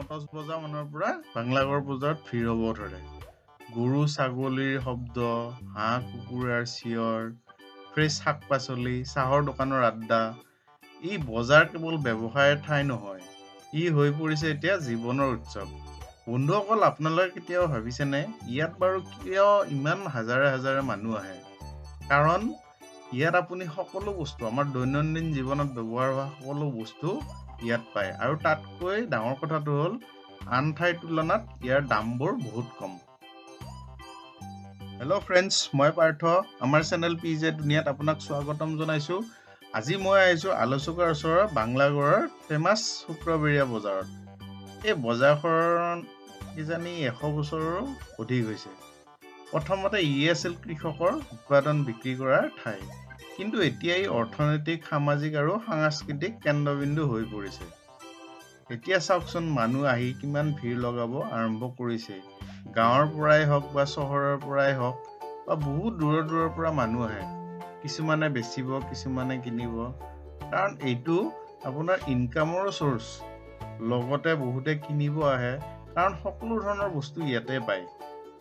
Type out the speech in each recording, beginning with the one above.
10 বজা মানৰ পৰা বাংলাগড় বজাৰত ভিৰ হ'ব ধৰে। গৰু ছাগলীৰ শব্দ, হাঁহ কুকুৰাৰ চিঞৰ, ফ্ৰেছ শাক পাচলি, চাহৰ দোকানৰ আড্ডা। এই বজাৰ কেৱল ব্যৱসায়ৰ ঠাই নহয়, ই হৈ পৰিছে এতিয়া জীৱনৰ উৎসৱ। বন্ধুসকল, আপোনালোকে কেতিয়াও ভাবিছেনে ইয়াত বাৰু কিয় ইমান হাজাৰে হাজাৰে মানুহ আহে? কাৰণ ইয়াত আপুনি সকলো বস্তু, আমাৰ দৈনন্দিন জীৱনত ব্যৱহাৰ হোৱা সকলো বস্তু ইয়াত পায়। আৰু তাতকৈ ডাঙৰ কথাটো হ'ল আন ঠাইৰ তুলনাত ইয়াৰ দামবোৰ বহুত কম। হেল্ল' ফ্ৰেণ্ডছ, মই পাৰ্থ, আমাৰ চেনেল পি জে দুনিয়াত আপোনাক স্বাগতম জনাইছোঁ। আজি মই আহিছোঁ আলোচকাৰ ওচৰৰ বাংলাগড়ৰ ফেমাছ শুক্ৰবেৰীয়া বজাৰত। এই বজাৰখন কিজানি 100 বছৰৰো অধিক হৈছে। প্ৰথমতে ই আছিল কৃষকৰ উৎপাদন বিক্ৰী কৰাৰ ঠাই, কিন্তু এতিয়া ই অৰ্থনৈতিক, সামাজিক আৰু সাংস্কৃতিক কেন্দ্ৰবিন্দু হৈ পৰিছে। এতিয়া চাওকচোন, মানুহ আহি কিমান ভিৰ লগাব আৰম্ভ কৰিছে। গাঁৱৰ পৰাই হওক বা চহৰৰ পৰাই হওক বা বহুত দূৰৰ দূৰৰ পৰা মানুহ আহে। কিছুমানে বেচিব, কিছুমানে কিনিব, কাৰণ এইটো আপোনাৰ ইনকামৰো চ'ৰ্চ। লগতে বহুতে কিনিব আহে, কাৰণ সকলো ধৰণৰ বস্তু ইয়াতে পায়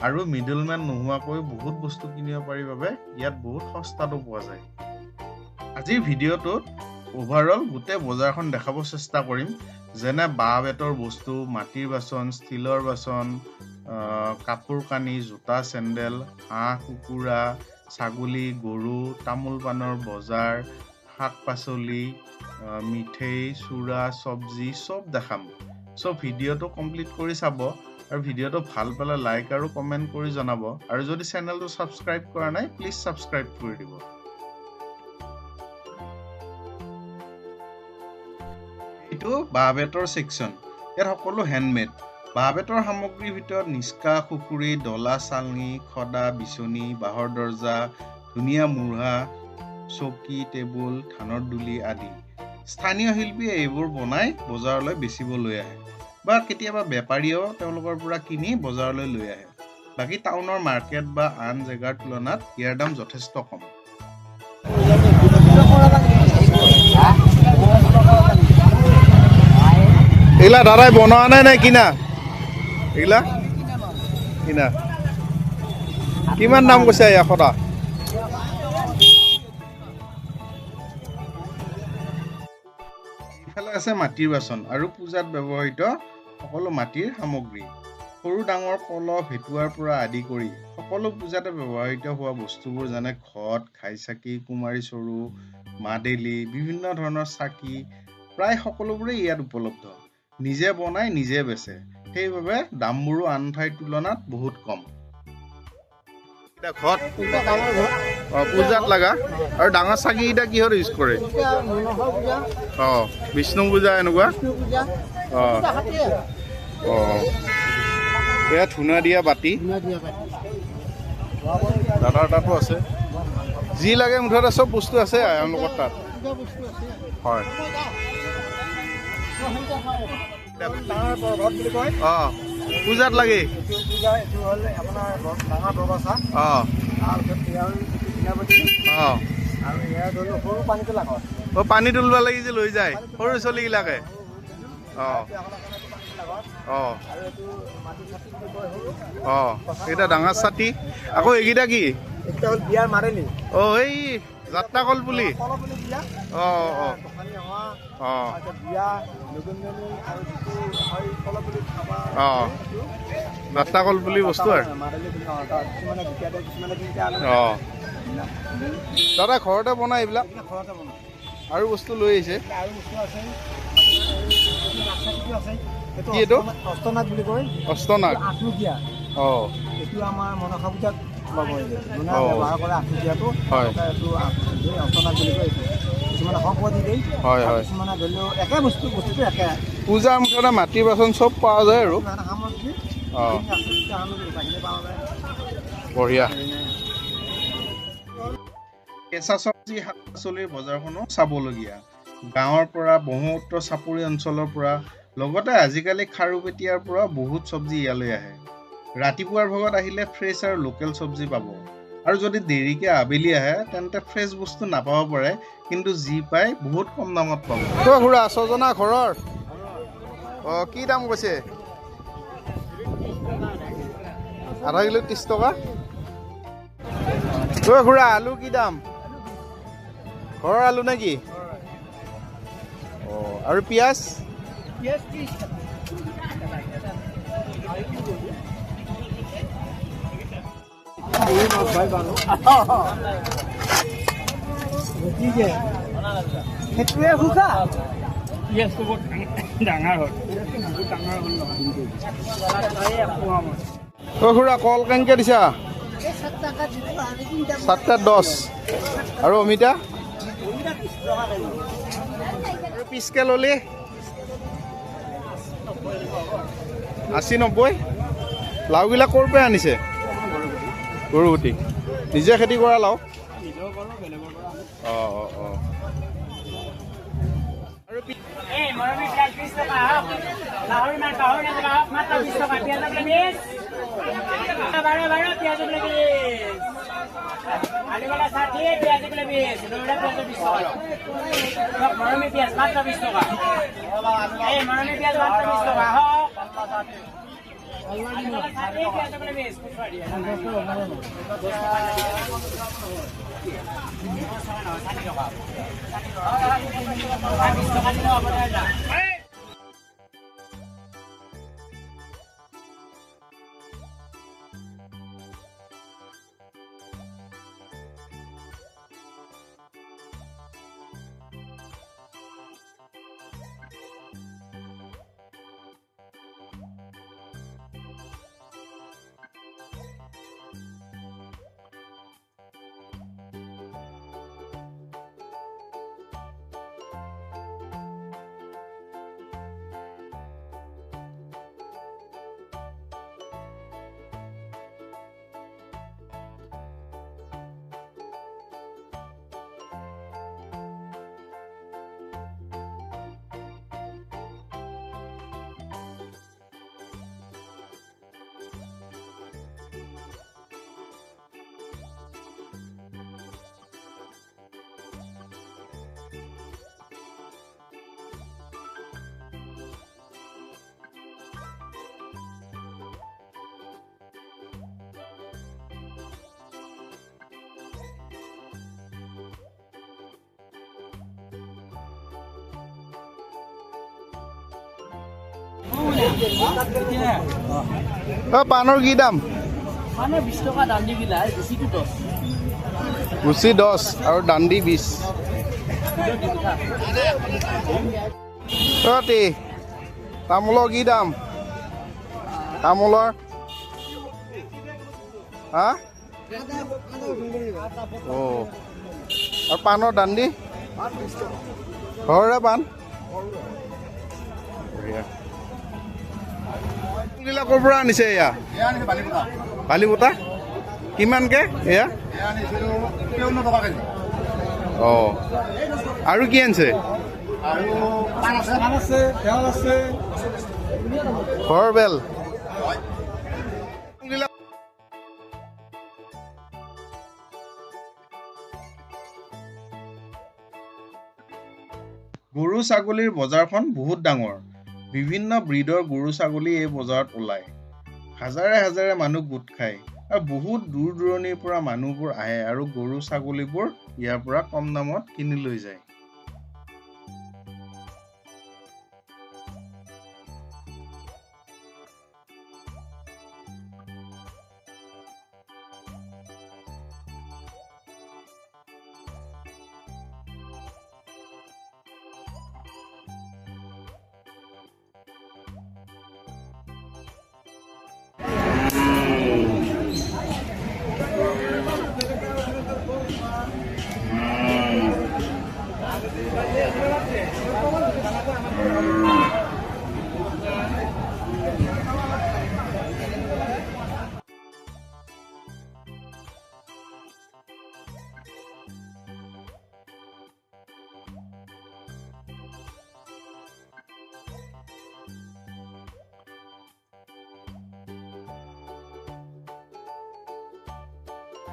আৰু মিডলমেন নোহোৱাকৈ বহুত বস্তু কিনিব পাৰি বাবে ইয়াত বহুত সস্তাতো পোৱা যায়। আজিৰ ভিডিঅ'টোত অভাৰঅল গোটেই বজাৰখন দেখাব চেষ্টা কৰিম, যেনে বাঁহ বেতৰ বস্তু, মাটিৰ বাচন, ষ্টীলৰ বাচন, কাপোৰ কানি, জোতা, চেণ্ডেল, হাঁহ কুকুৰা, ছাগলী, গৰু, তামোল পাণৰ বজাৰ, শাক পাচলি, মিঠৈ, চূড়া, চব্জি চব দেখাম। চ' ভিডিঅ'টো কমপ্লিট কৰি চাব আৰু ভিডিঅ'টো ভাল পালে লাইক আৰু কমেণ্ট কৰি জনাব। আৰু যদি চেনেলটো ছাবস্ক্ৰাইব কৰা নাই, প্লিজ ছাবস্ক্ৰাইব কৰি দিব। এইটো বাঁহ বেতৰ ছেকশ্যন। ইয়াত সকলো হেণ্ডমেড বাঁহ বেতৰ সামগ্ৰীৰ ভিতৰত নিচকা, খুকুৰি, ডলা, চালনী, খদা, বিচনী, বাঁহৰ দৰ্জা, ধুনীয়া মূঢ়া, চকী, টেবুল, ধানৰ ডুলি আদি। স্থানীয় শিল্পীয়ে এইবোৰ বনাই বজাৰলৈ বেচিব লৈ আহে বা কেতিয়াবা বেপাৰীয়েও তেওঁলোকৰ পৰা কিনি বজাৰলৈ লৈ আহে। বাকী টাউনৰ মাৰ্কেট বা আন জেগাৰ তুলনাত ইয়াৰ দাম যথেষ্ট কম। এইগিলা দাদাই বনোৱা নাই নে কিনা? এইগিলা কিনা। কিমান দাম কৈছে 100টা? ইফালে আছে মাটিৰ বাচন আৰু পূজাত ব্যৱহৃত সকলো মাটিৰ সামগ্ৰী। সৰু ডাঙৰ কলহ, ভেটুৱাৰ পৰা আদি কৰি সকলো পূজাতে ব্যৱহৃত হোৱা বস্তুবোৰ, যেনে ঘট, ঘাই চাকি, কুমাৰী চৰু, মাদেলি, বিভিন্ন ধৰণৰ চাকি, প্ৰায় সকলোবোৰেই ইয়াত উপলব্ধ। নিজে বনাই নিজে বেচে, সেইবাবে দামবোৰো আন ঠাইৰ তুলনাত বহুত কম। ঘট পূজাত লগা আৰু ডাঙৰ চাকি কেইটা কিহত ইউজ কৰে? বিষ্ণু পূজা এনেকুৱা। এয়া ধূনা দিয়া বাতি দাদাৰ তাতো আছে। যি লাগে মুঠতে চব বস্তু আছে এওঁলোকৰ তাত। হয়, পূজাত লাগে। পানী তুলিব লাগি যে লৈ যায় সৰু ছোৱালীবিলাকে। এইকেইটা ডাঙৰ ছাতি। আকৌ এইকেইটা কি? এই যাত্ৰা কল পুলি। যাত্ৰা কল পুলি বস্তু আৰু। দাদা ঘৰতে বনাই এইবিলাক আৰু বস্তু লৈ আহিছে। কি এইটো? অষ্টনাগ বুলি কয়। অষ্টনাগ। এইটো আমাৰ মনসা পূজাত ব্যৱহাৰ কৰে আঠুকীয়াটো। এইটো অষ্টনাগ বুলি কয়। কিছুমানে শংখ দি দিয়ে, কিছুমানে ধৰি লওক একে বস্তু, বস্তুটো একে। পূজাৰ মুঠতে মাটিৰ বাচন চব পোৱা যায় আৰু সামগ্ৰী পোৱা যায়। বঢ়িয়া। কেঁচা চব্জি, শাক পাচলিৰ বজাৰখনো চাবলগীয়া। গাঁৱৰ পৰা, ব্ৰহ্মপুত্ৰ চাপৰি অঞ্চলৰ পৰা, লগতে আজিকালি খাৰুপেটীয়াৰ পৰা বহুত চব্জি ইয়ালৈ আহে। ৰাতিপুৱাৰ ভাগত আহিলে ফ্ৰেছ আৰু লোকেল চব্জি পাব। আৰু যদি দেৰিকে আবেলি আহে তেন্তে ফ্ৰেছ বস্তু নাপাব পাৰে, কিন্তু যি পায় বহুত কম দামত পাব। খুৰা ছজনা ঘৰৰ কি দাম কৈছে? আধা কিলো 30 টকা। ঐ খুৰা, আলু কি দাম? ঘৰৰ আলু নেকি? অঁ, আৰু পিঁয়াজ? ঐ খুৰা, কল কেনেকৈ দিছা? 7টা 10। আৰু অমিতা পিচকে ল'লি 80 90। লাওবিলাক ক'ৰ পৰা আনিছে? গৰুগুটি। নিজে খেতি কৰা লাও? অঁ অঁ অঁ। পানৰ কি দাম? গুচি 10 আৰু দাণ্ডি 20। তামোলৰ কি দাম? তামোলৰ হা? অ', আৰু পানৰ দাণ্ডি? ঘৰৰে পাণ। বঢ়িয়া। ক'ৰ পৰা আনিছে এয়া? বালিপতা। কিমানকে এয়া? অঁ, আৰু কি আনিছে? ঘৰৰ বেল। গৰু ছাগলীৰ বজাৰখন বহুত ডাঙৰ। বিভিন্ন ব্ৰীডৰ গৰু ছাগলী এই বজাৰত ওলায়। হাজাৰে হাজাৰে মানুহ গোট খায় আৰু বহুত দূৰ দূৰণিৰ পৰা মানুহবোৰ আহে আৰু গৰু ছাগলীবোৰ ইয়াৰ পৰা কম দামত কিনি লৈ যায়।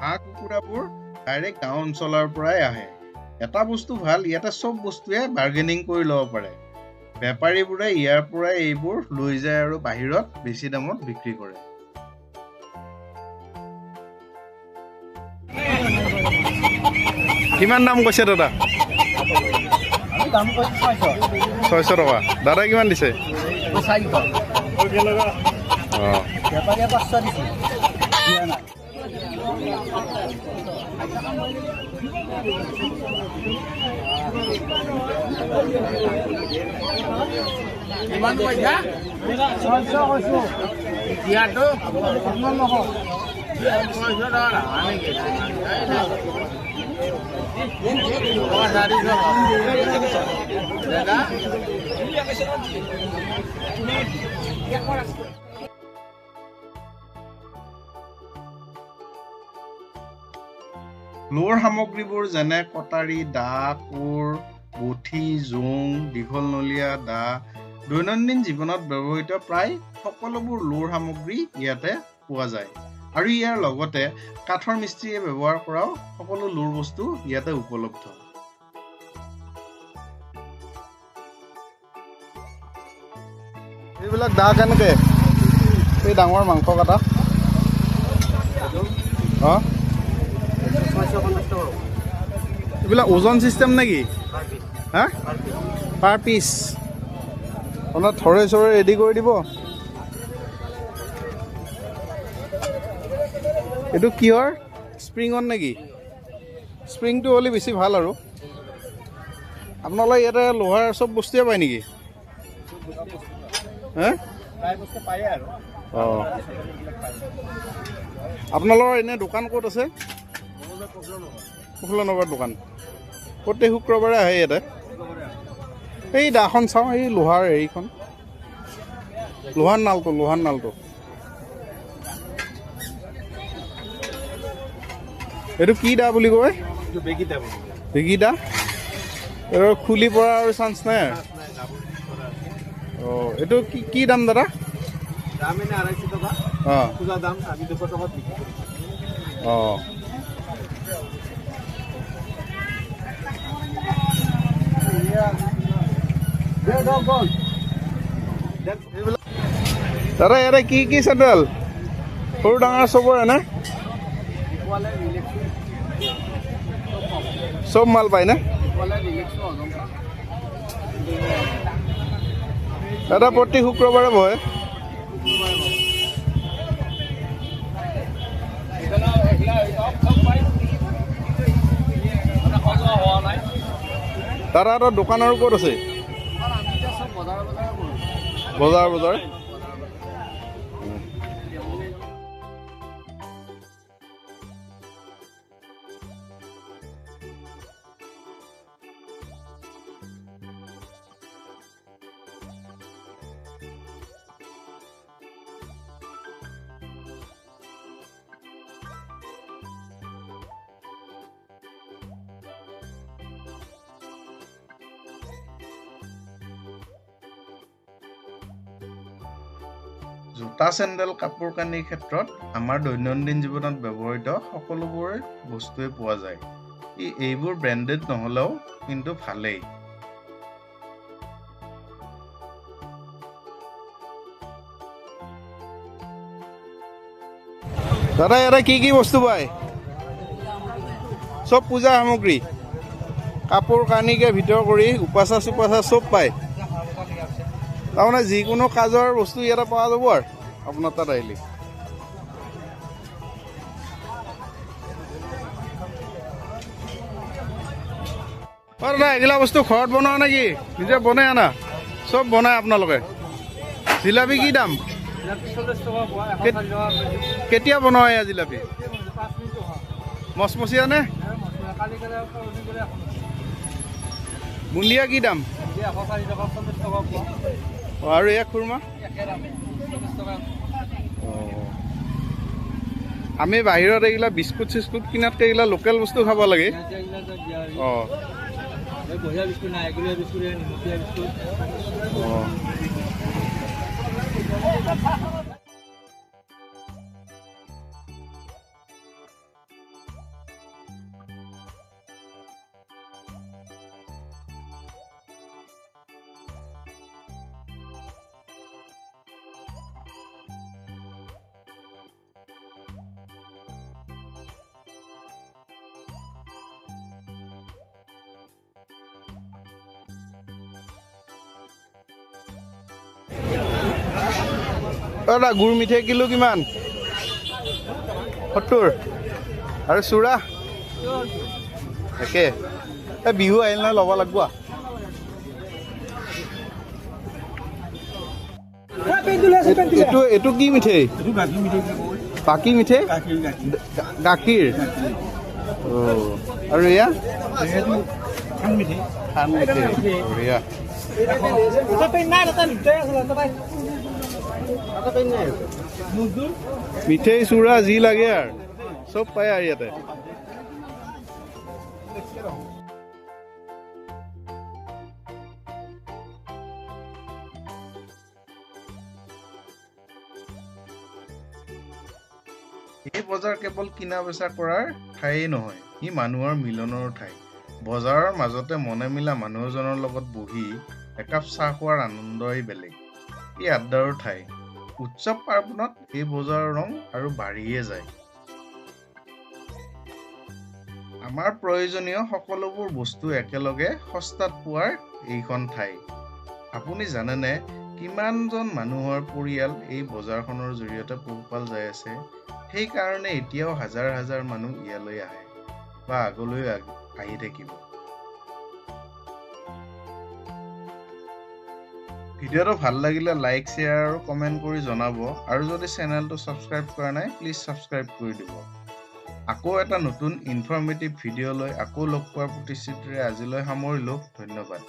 হাঁহ কুকুৰাবোৰ ডাইৰেক্ট গাঁও অঞ্চলৰ পৰাই আহে। এটা বস্তু ভাল, ইয়াতে চব বস্তুৱে বাৰ্গেনিং কৰি ল'ব পাৰে। বেপাৰীবোৰে ইয়াৰ পৰাই এইবোৰ লৈ যায় আৰু বাহিৰত বেছি দামত বিক্ৰী কৰে। কিমান দাম কৈছে দাদা? 600 টকা। দাদা কিমান দিছে? অঁ, লোৰ সামগ্ৰীবোৰ যেনে কটাৰী, দা, কোৰ, বঠি, জোং, দীঘল নলীয়া দা, দৈনন্দিন জীৱনত ব্যৱহৃত প্ৰায় সকলোবোৰ লোৰ সামগ্ৰী ইয়াতে পোৱা যায়। আৰু ইয়াৰ লগতে কাঠৰ মিস্ত্ৰীয়ে ব্যৱহাৰ কৰাও সকলো লোৰ বস্তু ইয়াতে উপলব্ধ। এইবিলাক দা কেনেকে? এই ডাঙৰ মাংস কটা অঁ, এইবিলাক ওজন চিষ্টেম নেকি? হা, পাৰ পিচ আপোনাৰ থৰে চৰে ৰেডি কৰি দিব। এইটো কিহৰ স্প্ৰিঙত নেকি? স্প্ৰিংটো হ'লে বেছি ভাল। আৰু আপোনালোকে ইয়াতে লোহাৰ চব বস্তুৱে পায় নেকি? হে, অঁ, আপোনালোকৰ এনে দোকান ক'ত আছে? প্ৰফুল্ল নগৰ দোকান। প্ৰত্যেক শুক্ৰবাৰে আহে ইয়াতে। এই দাখন চাওঁ, এই লোহাৰ হেৰিখন, লোহাৰ নালটো, লোহাৰ নালটো। এইটো কি দা বুলি কয়? বেগী দা। এইটো খুলি পৰা আৰু চান্স নাই। অঁ, এইটো কি কি দাম দাদা? অঁ অঁ, দাদা ইয়াতে কি কি চেণ্ডেল? সৰু ডাঙৰ চবৰে নে? চব মাল পায় নে দাদা? প্ৰতি শুক্ৰবাৰে বহে। দাদা এটা দোকান আৰু ক'ত আছে? বজাৰ বজাৰ। জোতা, চেণ্ডেল, কাপোৰ কানিৰ ক্ষেত্ৰত আমাৰ দৈনন্দিন জীৱনত ব্যৱহৃত সকলোবোৰ বস্তুৱে পোৱা যায়। এইবোৰ ব্ৰেণ্ডেড নহ'লেও কিন্তু ভালেই। দাদা ইয়াতে কি কি বস্তু পায়? চব পূজা সামগ্ৰী, কাপোৰ কানিকে ভিতৰ কৰি উপাচা চুপাচা চব পায়। তাৰমানে যিকোনো কাজৰ বস্তু ইয়াতে পোৱা যাব আৰু আপোনাৰ তাত আহিলে। দাদা এইগিলা বস্তু ঘৰত বনোৱা নেকি? নিজে বনাই আনা? চব বনাই আপোনালোকে? জিলাপি কি দাম? কেতিয়া বনোৱা এয়া জিলাপি? মচমচীয়া নে? বুন্দিয়া কি দাম? আৰু এয়া খুৰমা? আমি বাহিৰত এইগিলা বিস্কুট চিস্কুট কিনাতকৈ এইগিলা লোকেল বস্তু খাব লাগে। অঁ, দাদা, গুড় মিঠাই কিলো কিমান? 70। আৰু চূড়া একে। এই বিহু আহিল নহয়, ল'ব লাগিব। এইটো কি মিঠাই? বাকী মিঠাই গাখীৰ। আৰু এয়া মিঠাই। বঢ়িয়া। মিঠাই চূড়া যি লাগে আৰু চব পায় আৰু ইয়াতে। এই বজাৰ কেৱল কিনা বেচা কৰাৰ ঠায়েই নহয়, ই মানুহৰ মিলনৰ ঠাই। বজাৰৰ মাজতে মনে মিলা মানুহ এজনৰ লগত বহি একাপ চাহ খোৱাৰ আনন্দই বেলেগ। ই আড্ডাৰো ঠাই। উৎসৱ পাৰ্বণত এই বজাৰৰ ৰং আৰু বাঢ়িয়ে যায়। আমাৰ প্ৰয়োজনীয় সকলোবোৰ বস্তু একেলগে সস্তাত পোৱাৰ এইখন ঠাই। আপুনি জানেনে কিমানজন মানুহৰ পৰিয়াল এই বজাৰখনৰ জৰিয়তে পোহপাল যাই আছে? সেইকাৰণে এতিয়াও হাজাৰ হাজাৰ মানুহ ইয়ালৈ আহে বা আগলৈ আহি থাকিব। ভিডিঅ'টো ভাল লাগিলে লাইক, শ্বেয়াৰ আৰু কমেণ্ট কৰি জনাব। আৰু যদি চেনেলটো ছাবস্ক্ৰাইব কৰা নাই, প্লিজ ছাবস্ক্ৰাইব কৰি দিব। আকৌ এটা নতুন ইনফৰ্মেটিভ ভিডিঅ' লৈ আকৌ লগ পোৱাৰ প্ৰতিশ্ৰুতিৰে আজিলৈ সামৰিলোঁ। ধন্যবাদ।